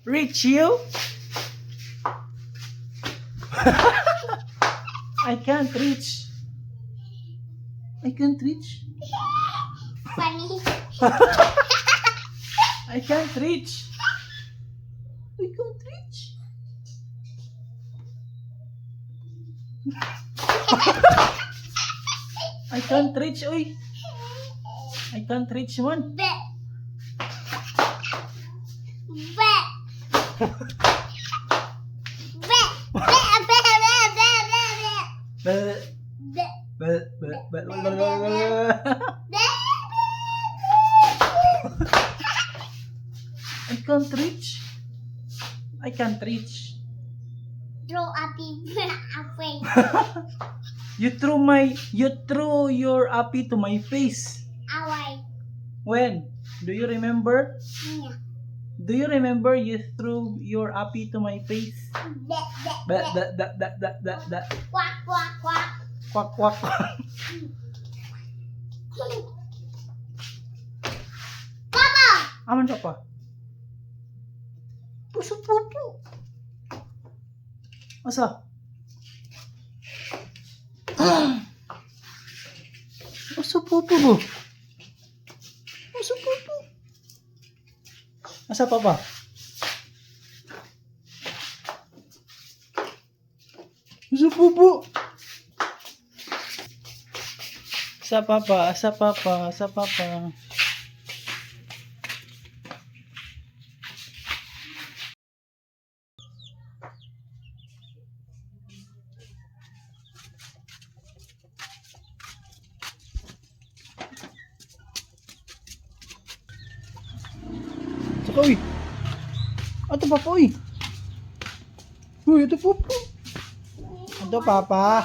Reach you? I can't reach. I can't reach. Funny. I can't reach. I can't reach. I can't reach, oy. I can't reach one. Bet. Bet. Bet. Bet. Bet. Bet. Bet. Bet. I can't reach. I can't reach. Throw up away. You threw your appy to my face. Away. When? Do you remember? Yeah. Do you remember you threw your appy to my face? Bet. That Bet. that Quack. Quack. Quack. quack quack. Papa. Aman ka pa? Puso pupo. Asa? Puso pupo mo. Puso pupo. Asa pa ba? Puso pupo. Asa pa pa? Asa pa pa? Asa pa pa? Saka, uy. Ato pa po, uy. Uy, ito po po. Ito, papa.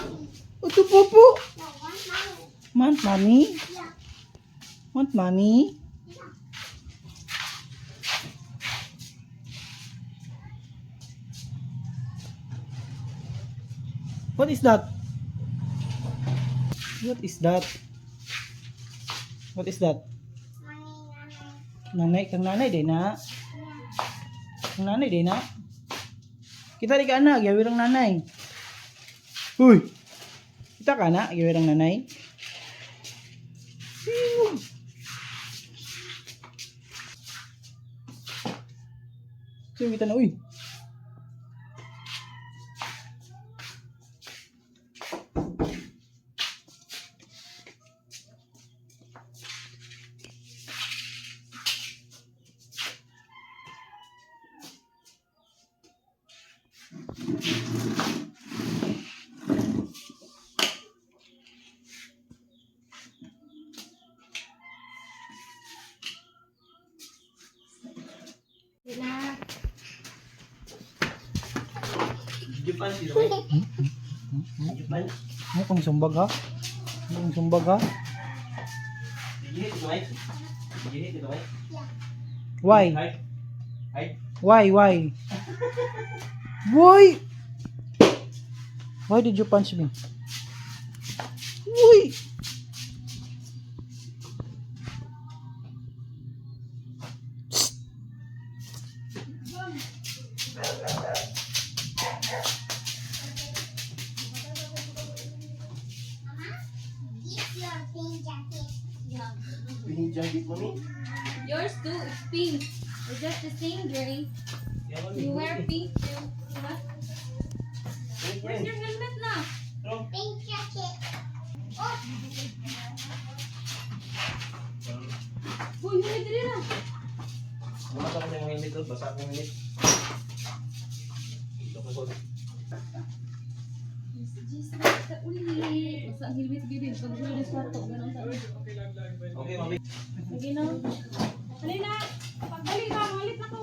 Ito po po. Want mommy? Want mommy? What is that? What is that? What is that? Nanay, kang nanay din na. Kang nanay din na. Kita di ka anak, gawirang nanay. Uy! Kita ka na, gawirang nanay. Sino kita na, uy? Japan sih, Roy. Japan. Ano pang sumbag ha? Ano pang sumbag ha? Gini gitu, Roy. Gini gitu, Roy. Why? Hai. Hai. Why? Why? Why did you punch me? Why? It's your pink jacket. Ini jangkit mami. Yours too, it's pink. It's just the same drink. Ya, mami. You wear pink too. Diba? Ini, Where's friend. your helmet na? Bro. Pink jacket. Oh, Uy, hindi dili na. Bumasa ko na yung helmet, bro. Basa ko yung helmet. Ito ko, bro. Just basta ulit. Basta ang helmet bibig. Pag gulo ng kwarto, ganun sa ulit. Okay, mami. Sige na. Halina! Pagdali ka, malit ako.